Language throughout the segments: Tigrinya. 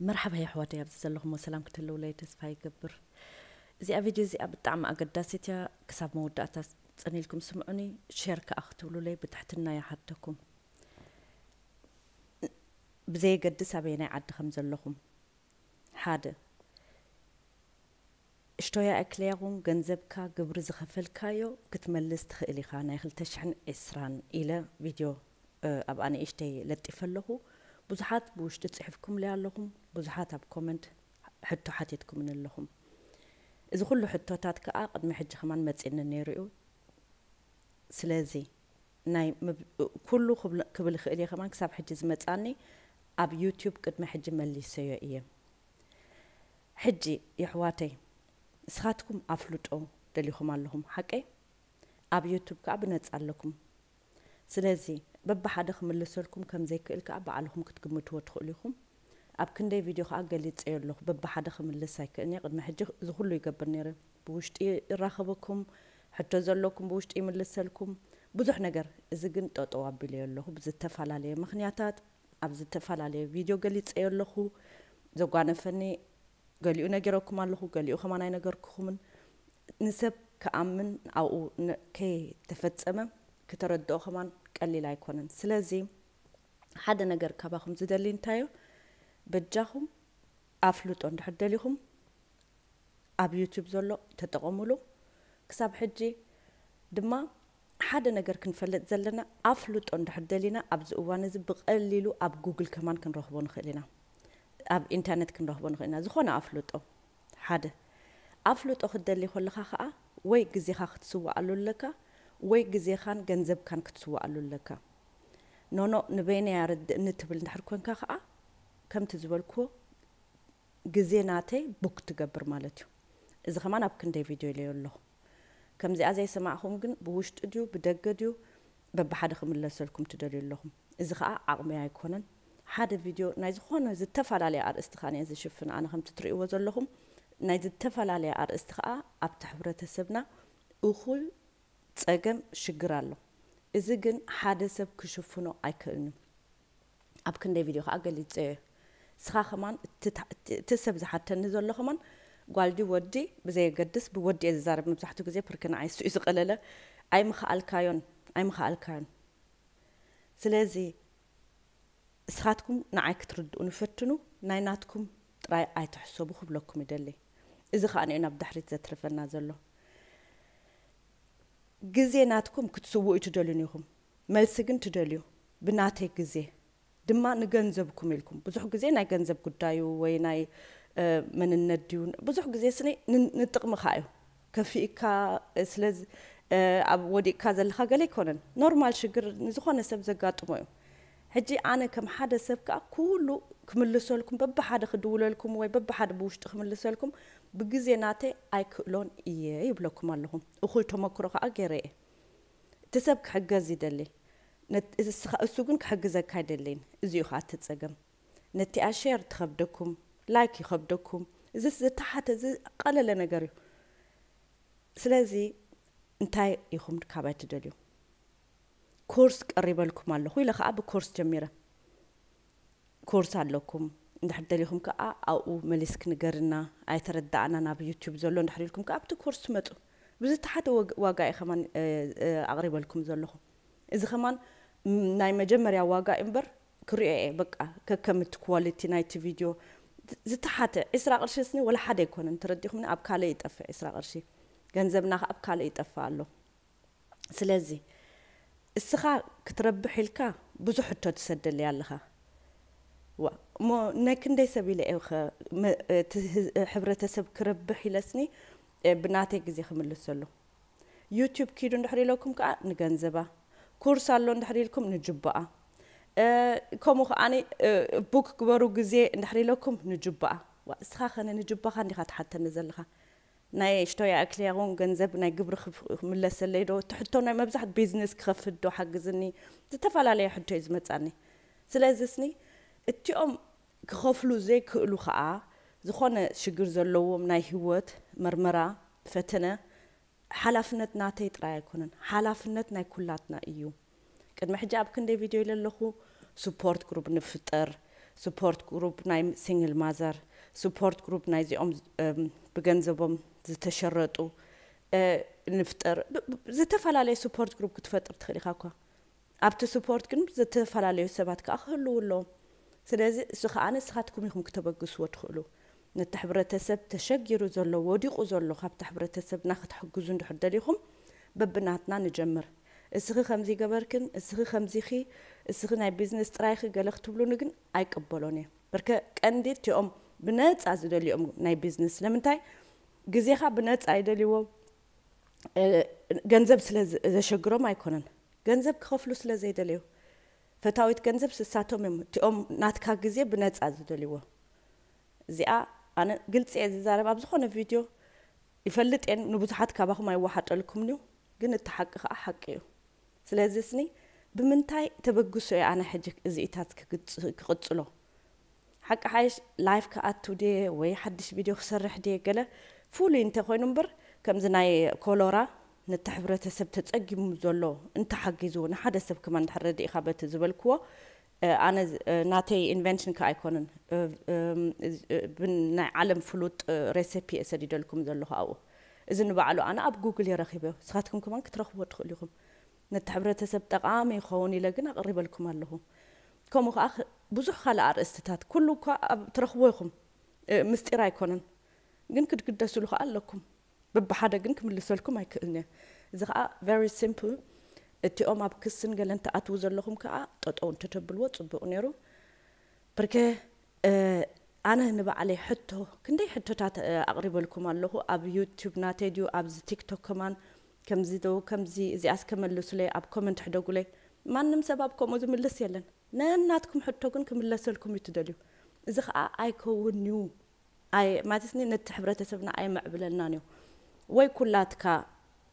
መርሓባ የሕዋተይ፣ ኣብዚ ዘለኹሞ ሰላም ክትህልውለይ ተስፋ ይገብር። እዚኣ ቪድዮ እዚኣ ብጣዕሚ ኣገዳሲት እያ። ክሳብ መወዳእታ ጽን ኢልኩም ስምዑኒ፣ ሼር ከኣ ክትብሉለይ ብትሕትና ይሓተኩም። ብዘየገድስ ኣበየናይ ዓዲ ከም ዘለኹም፣ ሓደ፣ እሽቶያ እክልያኹም፣ ገንዘብካ ግብሪ ዝኸፈልካዮ ክትመልስ ትኽእል ኢኻ፣ ናይ ክልተ ሽሕን ዕስራን ኢለ ቪድዮ ኣብኣ ንእሽተይ ለጢፈ ኣለኹ። ብዙሓት ብውሽጢ ጽሒፍኩምለይ ኣለኹም፣ ብዙሓት ኣብ ኮመንት ሕቶ ሓቲትኩምኒ ኣለኹም። እዚ ኩሉ ሕቶታት ከኣ ቅድሚ ሕጂ ከማን መጺእኒ ነይሩ እዩ። ስለዚ ናይ ምብ- ኩሉ ክብል- ክብል ይኽእል እየ ከማን ክሳብ ሕጂ ዝመጻኒ ኣብ ዩቲዩብ ቅድሚ ሕጂ መሊሰዮ እየ። ሕጂ የሕዋተይ፣ ንስኻትኩም ኣፍልጦ ደሊኹም ኣለኹም፣ ሓቀይ? ኣብ ዩቱብ ከኣ ብነጻ ኣለኩም። ስለዚ በብሓደ ክምልሰልኩም ከም ዘይክእል ከኣ ባዕልኹም ክትግምትዎ ትኽእሉ ኢኹም። ኣብ ክንደይ ቪድዮ ከኣ ገሊጸዮ ኣለኹ፣ በብሓደ ክምልስ ኣይክእልን እየ። ቅድሚ ሕጂ እዚ ኩሉ ይገብር ነይረ። ብውሽጢ ይራኸበኩም፣ ሕቶ ዘለኩም ብውሽጢ ይምልሰልኩም፣ ብዙሕ ነገር። እዚ ግን ጠጠው ኣቢለዮ ኣለኹ ብዝተፈላለየ ምኽንያታት። ኣብ ዝተፈላለየ ቪድዮ ገሊጸዮ ኣለኹ። ዘጓነፈኒ ገሊኡ ነጊረኩም ኣለኹ፣ ገሊኡ ከማን ኣይነገርኩኹምን። ንሰብ ክኣምን ኣብኡ ነ- ከይተፈጸመ ክተረድኦ ከማን ቀሊል ኣይኮነን። ስለዚ ሓደ ነገር ካባኹም ዝደሊ እንታዮ፣ በጃኹም ኣፍልጦ እንድሕር ደሊኹም ኣብ ዩቲዩብ ዘሎ ተጠቐሙሉ። ክሳብ ሕጂ ድማ ሓደ ነገር ክንፈልጥ ዘለና፣ ኣፍልጦ እንድሕር ደሊና ኣብዚ እዋን እዚ ብቐሊሉ ኣብ ጉግል ከማን ክንረኽቦ ንኽእል ኢና፣ ኣብ ኢንተርነት ክንረኽቦ ንኽእል ኢና። ዝኾነ ኣፍልጦ ሓደ ኣፍልጦ ክትደሊ ከለኻ ከዓ ወይ ግዜኻ ክትስውኣሉ ኣለካ ወይ ግዜኻን ገንዘብካን ክትስውኣሉ ኣለካ። ኖኖ ንበይነይ ኣረድእኒ ትብል እንድሕር ኮንካ ከዓ ከምቲ ዝበልክዎ ግዜ ናተይ ቡክ ትገብር ማለት እዩ። እዚ ከማን ኣብ ክንደይ ቪድዮ ኢለዮ ኣለኹ። ከምዚኣ ዘይሰማዕኹም ግን ብውሽጢ ድዩ ብደገ ድዩ በብሓደ ክምለሰልኩም ትደልዩ ኣለኹም። እዚ ከዓ ዓቕሚ ኣይኮነን። ሓደ ቪድዮ ናይ ዝኾነ ዝተፈላለየ ኣርእስቲ ከዓ እየ ዝሽፍን። ኣነ ከምቲ ትርእይዎ ዘለኹም ናይ ዝተፈላለየ ኣርእስቲ ከዓ ኣብቲ ሕብረተሰብና እኹል ጸገም ሽግር ኣሎ። እዚ ግን ሓደ ሰብ ክሽፍኖ ኣይክእልን እዩ። ኣብ ክንደይ ቪድዮ ከዓ ገሊጸዮ። እስኻ ከማን እቲ ታ- እቲ- እቲ ሰብ ዝሓተኒ ዘሎ ከማን ጓል ድዩ ወዲ ብዘየገድስ ብወዲ እየ ዝዛረብ መብዛሕትኡ ግዜ፣ ፕርክ ንዓይ እሱ እዩ ዝቐለለ። ኣይምኸኣልካዮን ኣይምኸኣልካዮን። ስለዚ እስኻትኩም ንዓይ ክትርድኡኒ ፈትኑ፣ ናይ ናትኩም ጥራይ ኣይትሕሰቡ ክብለኩም ይደሊ። እዚ ከኣ ንዩ ናብ ድሕሪት ዘትርፈና ዘሎ። ግዜ ናትኩም ክትስውኡ ትደልዩ ኢኹም፣ መልሲ ግን ትደልዩ ብናተይ ግዜ ድማ ንገንዘብኩም ኢልኩም። ብዙሕ ግዜ ናይ ገንዘብ ጉዳዩ ወይ ናይ መንነት ድዩ፣ ብዙሕ ግዜ ስኒ ንጥቕምኻ እዩ። ከፊእካ ስለዚ ኣብ ወዲቕካ ዘለኻ ገለ ኣይኮነን። ኖርማል ሽግር ንዝኾነ ሰብ ዘጋጥሞ እዩ። ሕጂ ኣነ ከም ሓደ ሰብ ከኣ ኩሉ ክምልሰልኩም በብሓደ ክድውለልኩም ወይ በብሓደ ብውሽጢ ክምልሰልኩም ብግዜ ናተይ ኣይክእሎን እየ ይብለኩም ኣለኹ። እኹል ተመክሮ ከኣ ገይረ እየ። እቲ ሰብ ክሕገዝ ይደሊ፣ እሱ ግን ክሕግዘካ ኣይደለይን። እዚኡ ከኣ እቲ ጸገም። ነቲኣ ሼር ትኸብደኩም፣ ላይክ ይኸብደኩም። እዚ ዝተሓተ ዝቐለለ ነገር እዩ። ስለዚ እንታይ ኢኹም ካባይ ትደልዩ? ኮርስ ቀሪበልኩም ኣለኹ ኢለ ከዓ ብኮርስ ጀሚረ። ኮርስ ኣለኩም እንድሕር ደሊኹም ከዓ ኣብኡ መሊስክ ንገርና፣ ኣይተረዳእናን ኣብ ዩቲዩብ ዘሎ እንድሕር ኢልኩም ከዓ ኣብቲ ኮርስ ትመፁ። ብዝተሓተ ዋጋ እየ ከማን ኣቕሪበልኩም ዘለኹ። እዚ ከማን ናይ መጀመርያ ዋጋ እምበር ክሪኦ እየ። በቃ ከከም እቲ ኳሊቲ ናይቲ ቪድዮ ዝተሓተ ዒስራ ቅርሺ ስኒ ወላ ሓደ ኣይኮነን። ተረዲኹምኒ? ኣብ ካልእ ይጠፍእ ዒስራ ቅርሺ። ገንዘብና ከ ኣብ ካልእ ይጠፍእ ኣሎ። ስለዚ እስኻ ክትረብሕ ኢልካ ብዙሕ ሕቶ ትሰደለይ ኣለኻ። ዋ እሞ ናይ ክንደይ ሰብ ኢለ እየ ኸ እቲ ህብረተሰብ ክረብሕ ኢለስኒ ብናተይ ግዜ ክምልሰሉ። ዩቲዩብ ኪዱ እንድሕር ኢለኩም ከዓ ንገንዘባ፣ ኮርስ ኣሎ እንድሕር ኢልኩም ንጅባኣ፣ ከምኡ ከዓኒ ቡክ ግበሩ ግዜ እንድሕር ኢለኩም ንጅባኣ። ዋ እስኻ ኸነ ንጅባኻ እንዲኻ ትሓተኒ ዘለኻ? ናይ ሽቶያ ኣክልያ ውን ገንዘብ ናይ ግብሪ ክምለሰለይ ዶ? ትሕቶ ናይ መብዛሕት ቢዝነስ ክኸፍት ዶ ሓግዝኒ? ዝተፈላለየ ሕቶ እዩ ዝመጻኒ። ስለዚ ስኒ እቲኦም ክኸፍሉ ዘይክእሉ ከዓ ዝኾነ ሽግር ዘለዎም ናይ ህይወት መርመራ ፈተነ ሓላፍነት ናተይ ጥራይ ኣይኮነን፣ ሓላፍነት ናይ ኩላትና እዩ። ቅድሚ ሕጂ ኣብ ክንደይ ቪድዮ ኢለ ኣለኹ፣ ስፖርት ግሩፕ ንፍጠር፣ support group ናይ single mother፣ support group ናይዚኦም ብገንዘቦም ዝተሸረጡ ንፍጠር። ዝተፈላለዩ support group ክትፈጥር ትኽእል ኢኻ እኳ። ኣብቲ support ግን ዝተፈላለዩ ሰባት ከዓ ክህልዉ ኣለዎም። ስለዚ እሱ ከዓ ንስኻትኩም ኢኹም ክተበግስዎ ትኽእሉ። ነቲ ሕብረተሰብ ተሸጊሩ ዘሎ፣ ወዲቑ ዘሎ ካብቲ ሕብረተሰብና ክትሕግዙ እንድሕር ደሊኹም፣ በብናትና ንጀምር። እስኺ ከምዚ ገበርክን፣ እስኺ ከምዚኺ፣ እስኺ ናይ ቢዝነስ ጥራይኺ ገለ ክትብሉኒ ግን ኣይቅበሎን እየ። በርከ ቀንዲ እቲኦም ብነፃ ዝደልዮም ናይ ቢዝነስ፣ ስለምንታይ ግዜኻ ብነፃ ይደልይዎ፣ ገንዘብ ስለ ዘሸግሮም ኣይኮነን፣ ገንዘብ ክኸፍሉ ስለ ዘይደለዩ። ፈታዊት ገንዘብ ስሳቶም እዮም፣ እቲኦም ናትካ ግዜ ብነፃ ዝደልይዎ። እዚኣ ኣነ ግልፂ እየ ዝዛረብ ኣብ ዝኾነ ቪድዮ። ይፈልጥ እየን ንብዙሓት ካባኹም ኣይወሓጠልኩምን እዩ፣ ግን እቲ ሓቂ ከዓ ሓቂ እዩ። ስለዚ ስኒ ብምንታይ ተበግሶ እየ ኣነ ሕጂ እዚኢታት ክቕፅሎ? ሓቂ ሓይሽ ላይፍ ክኣቱ ድየ ወይ ሓድሽ ቪድዮ ክሰርሕ ድየ? ገለ ፍሉይ እንተኮይኑ እምበር፣ ከምዚ ናይ ኮሎራ ነቲ ሕብረተሰብ ተፀጊሙ ዘሎ እንተሓጊዙ፣ ንሓደ ሰብ ከማን እንድሕር ረዲእኻ በቲ ዝበልክዎ፣ ኣነ ናተይ ኢንቨንሽን ከ ኣይኮንን፣ ናይ ዓለም ፍሉጥ ሬሴፒ እየ ሰዲደልኩም ዘለኹ ኣብኡ። እዚ ንባዕሉ ኣነ ኣብ ጉግል እየ ረኺበዮ፣ ንስኻትኩም ከማን ክትረኽብዎ ትኽእሉ ኢኹም። ነቲ ሕብረተሰብ ጠቓሚ ይኸውን ኢለ ግን ኣቕሪበልኩም ኣለኹ። ከምኡ ከዓ ብዙሕ ካልእ ኣርእስትታት ኩሉ እኳ ኣብ ትረኽቦ ኢኹም፣ ምስጢር ኣይኮነን፣ ግን ክትግደስሉ ከዓ ኣለኩም። በብሓደ ግን ክምልሰልኩም ኣይክእልን እየ። እዚ ከዓ very simple። እቲኦም ኣብ ክስን ገለን ትኣትዉ ዘለኹም ከዓ ጠጠው እንተተብልዎ ፅቡቕ ነይሩ። ብርከ ኣነ ንባዕለይ ሕቶ ክንደይ ሕቶታት ኣቕሪበልኩም ኣለኹ፣ ኣብ ዩቱብ ናተይ ድዩ ኣብዚ ቲክቶክ ከማን፣ ከምዚ ዶ ከምዚ፣ እዚኣስ ከመልሱለይ ኣብ ኮመንት ሕደጉለይ። ማንም ሰብ ኣብ ከምኡ ዝምልስ የለን። ነናትኩም ሕቶ ግን ክምለሰልኩም እዩ ትደልዩ። እዚ ከዓ ኣይከውን እዩ። ኣይ ማለትኒ ነቲ ሕብረተሰብና ኣይምዕብለልናን እዩ። ወይ ኩላትካ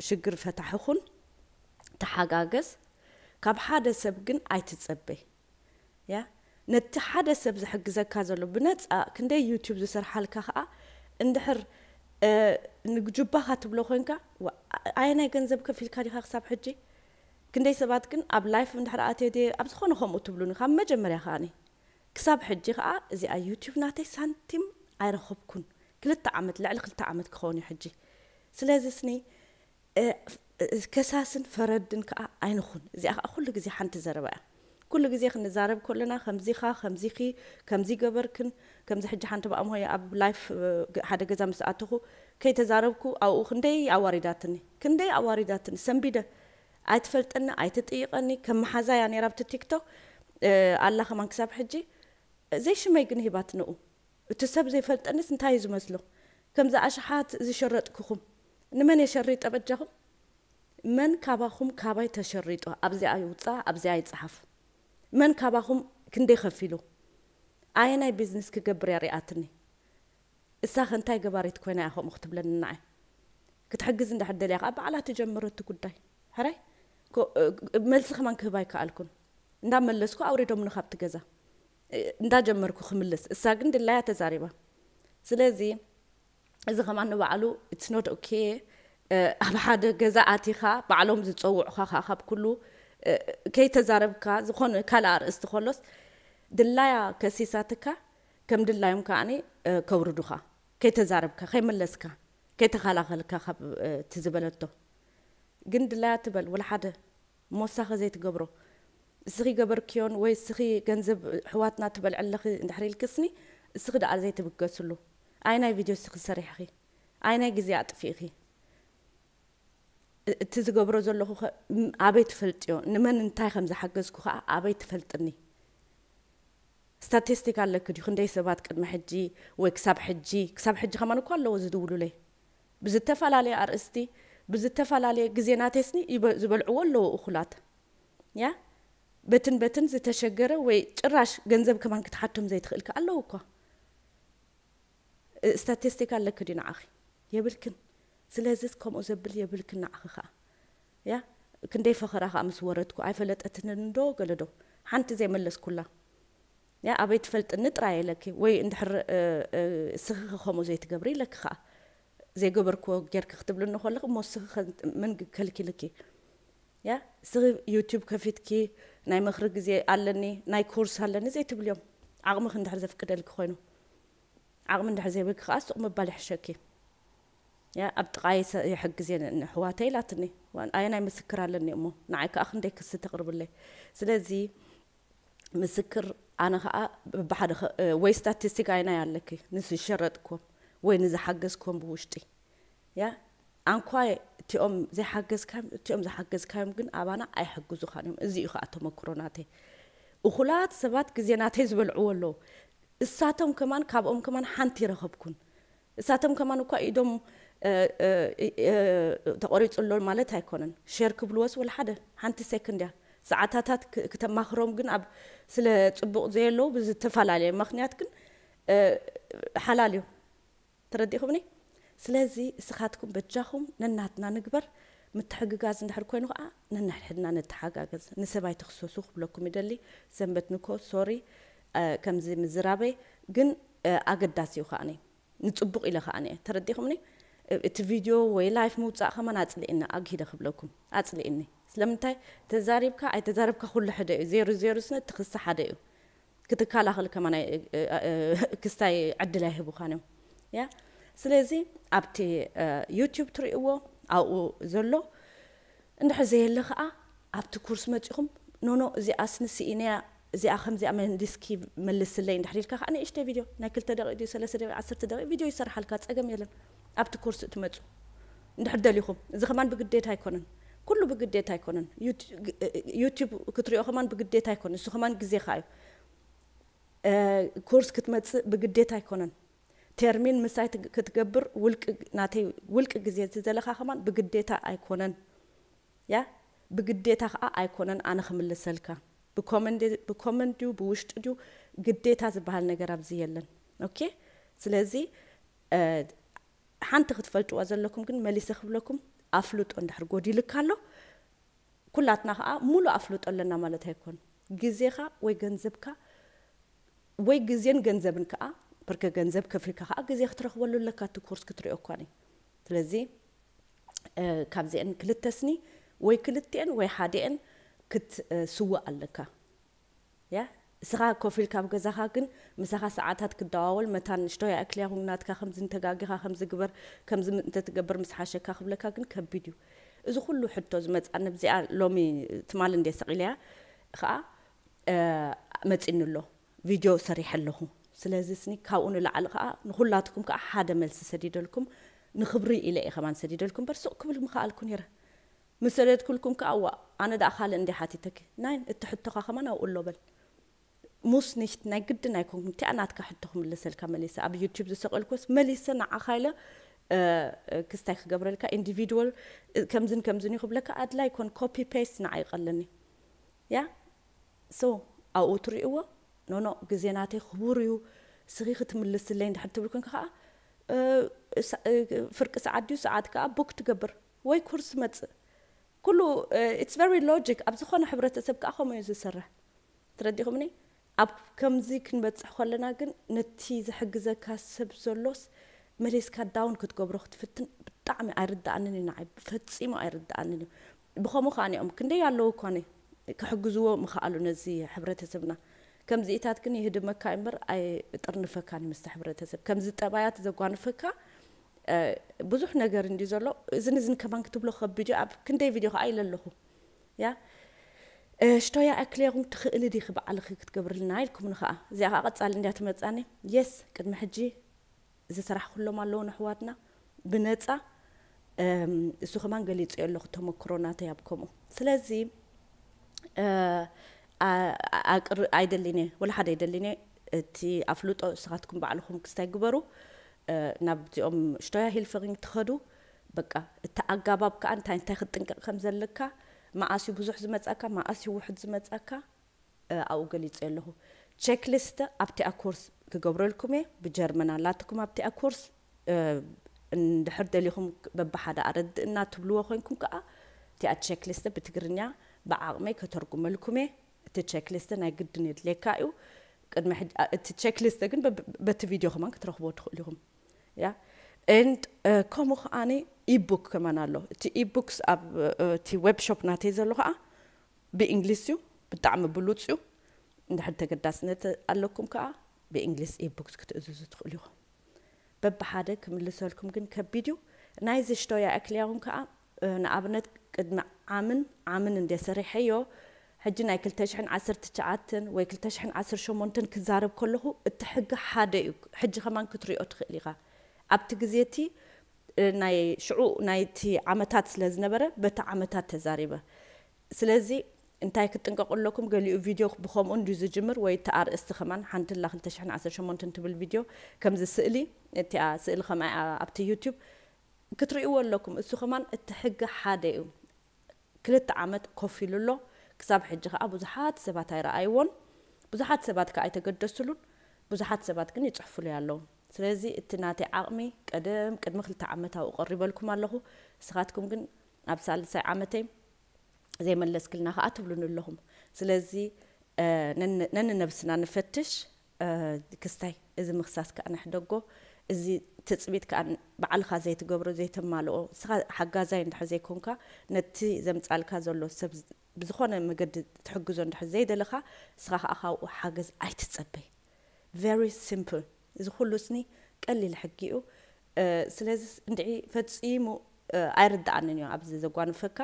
ሽግር ፈታሒ ኩን፣ ተሓጋገዝ። ካብ ሓደ ሰብ ግን ኣይትፀበይ። ያ ነቲ ሓደ ሰብ ዝሕግዘካ ዘሎ ብነፃ ክንደይ ዩቱብ ዝሰርሓልካ ከዓ እንድሕር ንጁባኻ ትብሎ ኮንካ፣ ኣየናይ ገንዘብ ከፊልካ ዲኻ ክሳብ ሕጂ? ክንደይ ሰባት ግን ኣብ ላይፍ እንድሕር ኣትየ ድየ ኣብ ዝኾነ ከምኡ ትብሉኒ ካብ መጀመርያ ከዓኒ። ክሳብ ሕጂ ከዓ እዚኣ ዩቱብ ናተይ ሳንቲም ኣይረኸብኩን። ክልተ ዓመት፣ ልዕሊ ክልተ ዓመት ክኸውን እዩ ሕጂ። ስለዚ ስኒ ከሳስን ፈረድን ከዓ ኣይንኹን። እዚኣ ከዓ ኩሉ ግዜ ሓንቲ ዘረባ እያ። ኩሉ ግዜ ክንዛረብ ከለና ከምዚኻ፣ ከምዚኺ፣ ከምዚ ገበርክን፣ ከምዚ ሕጂ ሓንቲ ብኣምሆ ኣብ ላይፍ ሓደ ገዛ ምስ ኣተኹ ከይተዛረብኩ ኣብኡ ክንደይ ኣዋሪዳትኒ፣ ክንደይ ኣዋሪዳትኒ። ሰንቢደ ኣይትፈልጠኒ፣ ኣይትጥይቐኒ። ከም መሓዛ እያ ነይራ ኣብቲ ቲክቶክ ኣላ ከማን ክሳብ ሕጂ ዘይሽመይ ግን ሂባትንኡ። እቲ ሰብ ዘይፈልጠንስ እንታይ እዩ ዝመስሎ? ከምዚ ኣሽሓት ዝሸረጥክኹም ንመን የሸሪጠ በጃኹም? መን ካባኹም ካባይ ተሸሪጦ? ኣብዚኣ ይውፃ ኣብዚኣ ይፅሓፍ። መን ካባኹም ክንደይ ከፊሉ? ኣየናይ ቢዝነስ ክገብር እያ ሪኣትኒ? እሳኸ እንታይ ገባሪት ኮይና እያ ከምኡ ክትብለኒ ንዓይ? ክትሕግዝ እንድሕር ደልያ ከዓ ባዕላ ትጀምሮ እቲ ጉዳይ። ሕራይ መልሲ ከማን ክህባ ኣይከኣልኩን። እንዳመለስኩ ኣውሪዶምኒ ካብቲ ገዛ። እንዳጀመርኩ ክምልስ እሳ ግን ድላያ ተዛሪባ። ስለዚ እዚ ከማን ንባዕሉ it's not okay። ኣብ ሓደ ገዛ ኣቲኻ ባዕሎም ዝፀውዑኻ ከዓ ካብ ኩሉ ከይተዛረብካ ዝኾነ ካልእ ኣርእስቲ ከሎስ ድላያ ከሲሳትካ ከም ድላዮም ከዓኒ ከውርዱኻ ከይተዛረብካ ከይመለስካ ከይተኸላኸልካ ካብ እቲ ዝበለቶ ግን ድላያ ትበል ወላ ሓደ እሞ እሳኸ ዘይትገብሮ እስኺ ገበርክዮን ወይ እስኺ ገንዘብ ኣሕዋትና ትበልዒ ኣለኺ እንድሕር ኢልክስኒ እስኺ ደኣ ዘይትብገስሉ። ኣየናይ ቪድዮ እስኺ ሰሪሕኺ? ኣየናይ ግዜ ኣጥፊእኺ? እቲ ዝገብሮ ዘለኹ ኸ ኣበይ ትፈልጥዮ? ንመን እንታይ ከም ዝሓገዝኩ ኸኣ ኣበይ ትፈልጥኒ? ስታቲስቲክ ኣለኪ ድዩ? ክንደይ ሰባት ቅድሚ ሕጂ ወይ ክሳብ ሕጂ፣ ክሳብ ሕጂ ከማን እኮ ኣለዎ ዝድውሉለይ። ብዝተፈላለየ ኣርእስቲ፣ ብዝተፈላለየ ግዜ ናተይስኒ ይበ-፣ ዝበልዕዎ ኣለዎ እኹላት። ያ? በትን በትን ዝተሸገረ ወይ ጭራሽ ገንዘብ ከማን ክትሓቶም ዘይትኽእልኪ ኣለዉ እኳ። እ፣ ስታቲስቲክ ኣለኪ ድዩ ንዓኺ? የብልክን። ስለዚ ከምኡ ዘብል የብልክን ንዓኺ ኸኣ። ያ? ክንደይ ፈኸራ ኸኣ ምስ ወረድኩ ኣይፈለጠትንን ዶ ገለ ዶ? ሓንቲ ዘይመለስኩላ። ያ? ኣበይ ትፈልጥኒ ጥራይ ኢለኪ። ወይ እንድሕር፣ እ፣ እ፣ እስኺ ኸ ከምኡ ዘይትገብሪ ኢለኪ ኸኣ። ዘይገበርክዎ ጌርኪ ክትብልኒ ከለኺ፣ እሞ እስኺ ኸ መን ከልኪልኪ? ያ? እስኺ ዩቱብ ከፊትኪ፣ ናይ ምኽሪ ግዜ ኣለኒ፣ ናይ ኮርስ ኣለኒ ዘይትብልዮም። ዓቕምኺ እንድሕር ዘፍቅደልኪ ኮይኑ፣ ዓቕሚ እንድሕር ዘይብልኪ ከዓ ሱቕ ምባል ይሕሸኪ። ያ ኣብ ጥቓይ ሰ- ይሕግዝ እየ ን- ንኣሕዋተይ ኢላትኒ። ዋን- ኣየናይ ምስክር ኣለኒ እሞ ንዓይ ከዓ ክንደይ ክሲ ተቕርብለይ? ስለዚ ምስክር ኣነ ከዓ በብሓደ ኸ- እ፣ ወይ ስታቲስቲክ ኣይናይ ኣለኪ ንዝሸረጥኩም ወይ ንዝሓገዝኩም ብውሽጢ። ያ ኣንኳ እቲኦም ዘይሓገዝካዮም እቲኦም ዝሓገዝካዮም ግን ኣባና ኣይሕግዙኻን እዮም። እዚ እዩ ከዓ ተመክሮ ናተይ። እኹላት ሰባት ግዜ ናተይ ዝበልዕዎ ኣለዉ። እሳቶም ከማን ካብኦም ከማን ሓንቲ ይረኸብኩን። እሳቶም ከማን እኳ ኢዶም እ፣ እ፣ እ፣ ተቆሪጹ ኣሎ ማለት ኣይኮነን። ሼር ክብልዎስ ወላ ሓደ ሓንቲ ሴኮንድ እያ። ሰዓታታት ክ- ክተማኽሮም ግን ኣብ ስለ ጽቡቕ ዘየለዉ ብዝተፈላለየ ምኽንያት ግን እ፣ ሓላል እዩ። ተረዲኹምኒ? ስለዚ እስኻትኩም በጃኹም ነናትና ንግበር። ምትሕግጋዝ እንድሕር ኮይኑ ከዓ ነንሕድሕድና ንተሓጋገዝ። ንሰብ ኣይትኽሰሱ ክብለኩም ይደሊ። ሰንበት ንኮ ሶሪ ከምዚ ምዝራበይ ግን እ፣ ኣገዳሲ እዩ ከዓኒ። ንጽቡቕ ኢለ ከዓኒ እየ። ተረዲኹምኒ? እ- እቲ ቪድዮ ወይ ላይፍ ምውጻእ ከማን ኣጽሊእኒ ኣግሂደ ክብለኩም ኣጽሊእኒ። ስለምንታይ? ተዛሪብካ ኣይተዛረብካ ኩሉ ሕደ እዩ። ዜሩ ዜሩ ስነ እቲ ክሲ ሓደ እዩ። ክትከላኸል ከማን ኣይ- እ- እ- ክስታይ ዕድል ኣይህቡኻን እዮም። ያ ስለዚ ኣብቲ እ፣ ዩቲዩብ ትርእይዎ ኣብኡ ዘሎ እንድሕር ዘየለ ከዓ ኣብቲ ኮርስ መፂኹም ኖኖ እዚኣ ስንስኢነያ እዚኣ ከምዚኣ መንዲስኪ መልስለይ እንድሕር ኢልካ ከዓ ንእሽተይ ቪድዮ ናይ ክልተ ደቂቅ ድዩ ሰለስተ ደቂቅ ዓሰርተ ደቂቅ ቪድዮ ይሰርሓልካ፣ ፀገም የለን። ኣብቲ ኮርስ እትመፁ እንድሕር ደሊኹም፣ እዚ ከማን ብግዴታ ኣይኮነን፣ ኩሉ ብግዴታ ኣይኮነን። ዩት- ዩቲዩብ ክትሪኦ ከማን ብግዴታ ኣይኮነን፣ እሱ ከማን ግዜኻ እዩ። እ፣ ኮርስ ክትመፅእ ብግዴታ ኣይኮነን። ቴርሚን ምሳይ ትግ- ክትገብር ውልቂ ናተይ ውልቂ ግዜ ዝደለኻ ከማን ብግዴታ ኣይኮነን። ያ ብግዴታ ከዓ ኣይኮነን ኣነ ክምልሰልካ ብኮመንድ ብኮመንድ ድዩ ብውሽጢ ድዩ ግዴታ ዝበሃል ነገር ኣብዚ የለን። ኦኬ ስለዚ እ፣ ሓንቲ ክትፈልጥዋ ዘለኩም ግን መሊሰ ክብለኩም ኣፍልጦ እንድሕር ጎዲልካ ኣሎ ኩላትና ከዓ ሙሉእ ኣፍልጦ ኣለና ማለት ኣይኮን። ግዜኻ ወይ ገንዘብካ ወይ ግዜን ገንዘብን ከዓ ብርከ ገንዘብ ከፊልካ ከዓ ግዜ ክትረክበሉ ኣለካ እቲ ኮርስ ክትሪኦ እኳ ኒ ስለዚ እ፣ ካብዚአን ክልተ ስኒ ወይ ክልቲአን ወይ ሓዲአን ክትስውእ ኣለካ። ያ እስኻ ኮፍ ኢልካ ኣብ ገዛኻ ግን ምሳኻ ሰዓታት ክደዋወል መታን ንሽቶ ያእክል ያኹን ናትካ ከምዚ እንተጋጊኻ ከምዚ ግበር ከምዚ ም- እንተትገብር ምስ ሓሸካ ክብለካ ግን ከቢድ እዩ። እዚ ኩሉ ሕቶ ዝመፅኣኒ ኣብዚኣ ሎሚ ትማል እንደ ሰቒለያ ከዓ እ፣ መፂኒ ኣሎ ቪድዮ ሰሪሐ ኣለኹ። ስለዚ ስኒ ካብኡ ንላዕሊ ከዓ ንኩላትኩም ከዓ ሓደ መልሲ ሰዲደልኩም ንክብሪ ኢለ እየ ከማን ሰዲደልኩም በር ሱቕ ክብል ምኽኣልኩ ነይረ። ምስ ሰደድኩልኩም ከዓ ዋ ኣነ ደኣ ካልእ እንደ ሓቲተኪ ናይ እቲ ሕቶኻ ከማን ኣብኡ ኣሎ በል ሙስ ኒሽት ናይ ግድን ኣይኮንኩም እቲኣ ናትካ ሕቶ ክምልሰልካ መሊሰ ኣብ ዩቲብ ዝሰቐልኩስ መሊሰ ንዓኻ ኢለ እ፣ እ፣ ክስታይ ክገብረልካ ኢንዲቪድዋል እ፣ ከምዝን ከምዝን እዩ ክብለካ ኣድላይ ኮን ኮፒ ፔስት ንዓ ይቐለኒ ያ ሶ ኣብኡ ትርእይዎ ኖኖ ግዜ ናተይ ክቡር እዩ ስኺ ክትምልስለይ እንድሕር ትብል ኮንካ ከዓ እ፣ ሳ- እ፣ ፍርቂ ሰዓት ድዩ ሰዓት ከዓ ቡክ ትገብር ወይ ኮርስ መፅእ ኩሉ ኢትስ ቨሪ ሎጂክ ኣብ ዝኾነ ሕብረተሰብ ከዓ ከምኡ እዩ ዝሰርሕ ተረዲኹምኒ ኣብ ከምዚ ክንበፅሕ ከለና ግን ነቲ ዝሕግዘካ ሰብ ዘሎስ መሊስካ ዳውን ክትገብሮ ክትፍትን ብጣዕሚ ኣይርዳኣንን እዩ ንዓይ ፈፂሙ ኣይርዳኣንን እዩ ብኸምኡ ከዓ ኒኦም ክንደይ ኣለዉ እኳ ክሕግዝዎ ምኽኣሉ ነዚ ሕብረተሰብና ከምዚኢታት ግን ይህድመካ እምበር ኣይጥርንፈካን እዩ ምስቲ ሕብረተሰብ ከምዚ ጠባያት ዘጓንፈካ ብዙሕ ነገር እንዲ ዘሎ እዝን እዝን ከማን ክትብሎ ከቢድ ኣብ ክንደይ ቪድዮ ከዓ ኢለ ኣለኹ ያ ሽቶያ ኣክልያኹም ትኽእሊ ዲኺ በዓልኺ ክትገብርልና ኢልኩምኒ ከዓ እዚኣ ከዓ ቀፃሊ እንድያ ትመፃኒ የስ ቅድሚ ሕጂ ዝሰራሕኩሎም ኣለዉ ንኣሕዋትና ብነፃ እሱ ከማን ገሊፀዮ ኣለኹ ተመክሮ ናተይ ኣብ ከምኡ ስለዚ ኣይደሊን እየ ወላ ሓደ ኣይደሊን እየ እቲ ኣፍልጦ ንስኻትኩም ባዕልኹም ክስታይ ግበሩ ናብዚኦም ሽቶያ ሂልፈሪንግ ትኸዱ በቃ እቲ ኣጋባብ ከዓ እንታይ እንታይ ክትጥንቀቕ ከም ዘለካ መኣስዩ ብዙሕ ዝመፃካ መኣስዩ ውሕድ ዝመፃካ ኣብኡ ገሊፀ ኣለኹ ቸክሊስት ኣብቲኣ ኮርስ ክገብረልኩም እየ ብጀርመን ኣላትኩም ኣብቲኣ ኮርስ እንድሕር ደሊኹም በብሓደ ኣረድእና ትብልዎ ኮይንኩም ከዓ እቲኣ ቸክሊስት ብትግርኛ ብዓቕመይ ከተርጉመልኩም እየ እቲ ቸክሊስት ናይ ግድን የድልየካ እዩ ቅድሚ እቲ ቸክሊስት ግን በቲ ቪድዮ ከማን ክትረኽቦ ትኽእሉ ኢኹም ያ and ከምኡ ከዓኒ ኢቡክ ከማን ኣሎ እቲ ኢቡክስ ኣብ እቲ ዌብ ሾፕ ናተይ ዘሎ ከዓ ብእንግሊዝ እዩ ብጣዕሚ ብሉፅ እዩ እንድሕር ተገዳስነት ኣለኩም ከዓ ብእንግሊዝ ኢቡክስ ክትእዝዙ ትኽእሉ ኢኹም። በብሓደ ክምልሰልኩም ግን ከቢድ እዩ። ናይዚ ሽቶ ያእክልያውን ከዓ ንኣብነት ቅድሚ ዓምን ዓምን እንደ ሰሪሐዮ ሕጂ ናይ ክልተ ሽሕን ዓሰርተ ትሽዓተን ወይ ክልተ ሽሕን ዓሰርተ ሸሞንተን ክዛረብ ከለኹ እቲ ሕጊ ሓደ እዩ። ሕጂ ከማን ክትሪኦ ትኽእል ኢኻ። ኣብቲ ግዜ እቲ ናይ ሽዑ ናይቲ ዓመታት ስለ ዝነበረ በቲ ዓመታት ተዛሪበ። ስለዚ እንታይ ክትጥንቀቁ ኣለኩም? ገሊኡ ቪድዮ ብኸምኡ እንድዩ ዝጅምር ወይ እቲ ኣርእስቲ ከማን ሓንቲ ላ ክልተ ሽሕን ዓሰርተ ሸሞንተን ትብል ቪድዮ ከምዚ ስእሊ እቲኣ ስእሊ ከማይ ኣብቲ ዩቲዩብ ክትርእይዎ ኣለኩም። እሱ ከማን እቲ ሕጊ ሓደ እዩ። ክልተ ዓመት ኮፍ ኢሉ ኣሎ። ክሳብ ሕጂ ከዓ ብዙሓት ሰባት ኣይረኣይዎን፣ ብዙሓት ሰባት ከዓ ኣይተገደስሉን፣ ብዙሓት ሰባት ግን ይፅሕፉሉ ኣለዉ። ስለዚ እቲ ናተይ ዓቕሚ ቀደም ቅድሚ ክልተ ዓመት ኣብኡ ቀሪበልኩም ኣለኹ። ንስኻትኩም ግን ኣብ ሳልሳይ ዓመተይ ዘይመለስክልና ከዓ ትብሉኒ ኣለኹም። ስለዚ ነንነብስና ንፈትሽ። ክስታይ እዚ ምኽሳስ ከዓ ንሕደጎ። እዚ ትፅቢት ከዓ ባዕልኻ ዘይትገብሮ ዘይተማልኦ፣ ንስኻ ሓጋዛይ እንድሕር ዘይኮንካ ነቲ ዘምፃልካ ዘሎ ሰብ ብዝኾነ መገዲ ትሕግዞ እንድሕር ዘይደለኻ፣ ንስኻ ከዓ ካብኡ ሓገዝ ኣይትፀበይ። Very simple። እዚ ኩሉ ስኒ ቀሊል ሕጊ እዩ። ስለዚ እንድዒ ፈፂሙ ኣይርድኣንን እዩ ኣብዚ ዘጓንፈካ።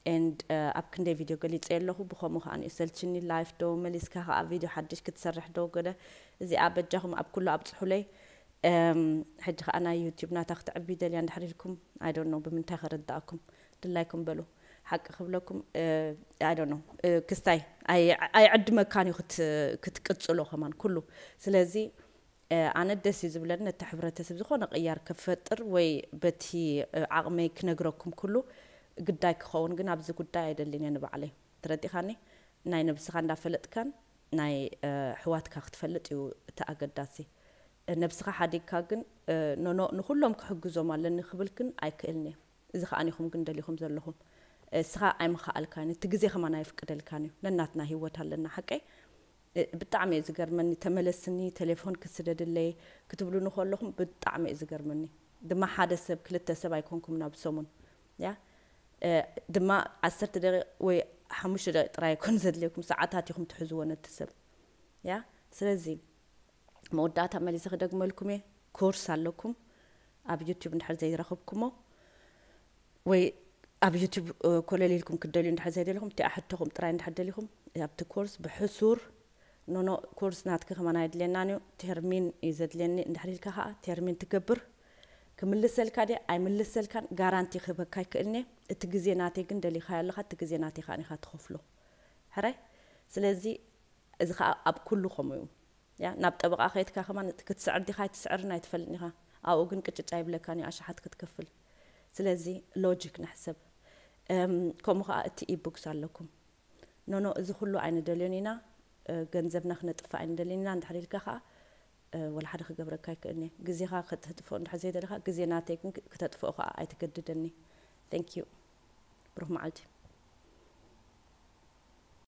And ኣብ ክንደይ ቪድዮ ገሊፀ ኣለኹ። ብኸምኡ ከዓ ንእሰልችኒ ላይፍ ዶ መሊስካ ከዓ ቪድዮ ሓድሽ ክትሰርሕ ዶ ገለ። እዚኣ በጃኹም ኣብ ኩሉ ኣብፅሑለይ። ሕጂ ከዓ ናይ ዩቲዩብ ናታ ክትዕቢ ደልያ እንድሕር ኢልኩም፣ I don't know ብምንታይ ከረድኣኩም። ድላይኩም በሉ። ሓቂ ክብለኩም፣ I don't know፣ ክስታይ ኣይዕድመካን እዩ ክትቅፅሎ ከማን ኩሉ። ስለዚ ኣነ ደስ እዩ ዝብለኒ ነቲ ሕብረተሰብ ዝኾነ ቅያር ክፈጥር ወይ በቲ ዓቕመይ ክነግረኩም ኩሉ ግዳይ ክኸውን፣ ግን ኣብዚ ጉዳይ ኣይደልን እየ ንባዕለይ። ተረዲኻኒ? ናይ ነብስኻ እንዳፈለጥካን ናይ ኣሕዋትካ ክትፈልጥ እዩ እቲ ኣገዳሲ። ነብስኻ ሓዲግካ ግን ኖኖ ንኹሎም ክሕግዞም ኣለኒ ክብል ግን ኣይክእልን እየ። እዚ ከኣ ኢኹም ግን ደሊኹም ዘለኹም። እስኻ ኣይምኸኣልካን፣ እቲ ግዜ ከማን ኣይፍቅደልካን እዩ። ነናትና ህይወት ኣለና፣ ሓቀይ? ብጣዕሚ እዩ ዝገርመኒ። ተመለስኒ፣ ቴሌፎን ክስደድለይ ክትብሉኒ ከለኹም ብጣዕሚ እዩ ዝገርመኒ። ድማ ሓደ ሰብ ክልተ ሰብ ኣይኮንኩም ናብ ሰሙን ያ ድማ ዓሰርተ ደቂቕ ወይ ሓሙሽተ ደቂቕ ጥራይ ኣይኮን ዘድልየኩም፣ ሰዓታት ኢኹም ትሕዝዎ ነቲ ሰብ ያ። ስለዚ መወዳእታ መሊሰ ክደግመልኩም እየ። ኮርስ ኣለኩም ኣብ ዩቲዩብ እንድሕር ዘይረኽብኩሞ ወይ ኣብ ዩቲዩብ ኮለል ኢልኩም ክትደልዩ እንድሕር ዘይደሊኹም፣ እቲኣ ሕቶኹም ጥራይ እንድሕር ደሊኹም ኣብቲ ኮርስ ብሕሱር ኖኖ ኮርስ ናትኪ ከማን ኣይድልየናን እዩ፣ ቴርሚን እዩ ዘድልየኒ እንድሕር ኢልካ ከዓ ቴርሚን ትገብር። ክምልሰልካ ድየ ኣይምልሰልካን ጋራንቲ ክህበካ ኣይክእልኒ። እቲ ግዜ ናተይ ግን ደሊኻዮ ኣለኻ፣ እቲ ግዜ ናተይ ከዓ ኢኻ ትኸፍሎ። ሕራይ? ስለዚ እዚ ከዓ ኣብ ኩሉ ከምኡ እዩ። ያ ናብ ጠበቃ ከይትካ ከማን ክትስዕር ዲኻ ኣይትስዕርን ኣይትፈልጥን ኢኻ። ኣብኡ ግን ቅጭጭ ኣይብለካን እዩ ኣሽሓት ክትከፍል። ስለዚ ሎጂክ ንሕሰብ። ከምኡ ከዓ እቲ ኢቡክስ ኣለኩም። ኖኖ እዚ ኩሉ ኣይንደልዮን ኢና፣ ገንዘብና ክነጥፍእ ኣይንደልን ኢና እንድሕር ኢልካ ከዓ ወላ ሓደ ክገብረካ ኣይክእልን እየ። ግዜኻ ከተጥፍኦ እንድሕር ዘይደለኻ ግዜ ናተይ ግን ክተጥፍኦ ከዓ ኣይትገድደኒ። Thank you። ብሩኽ መዓልቲ።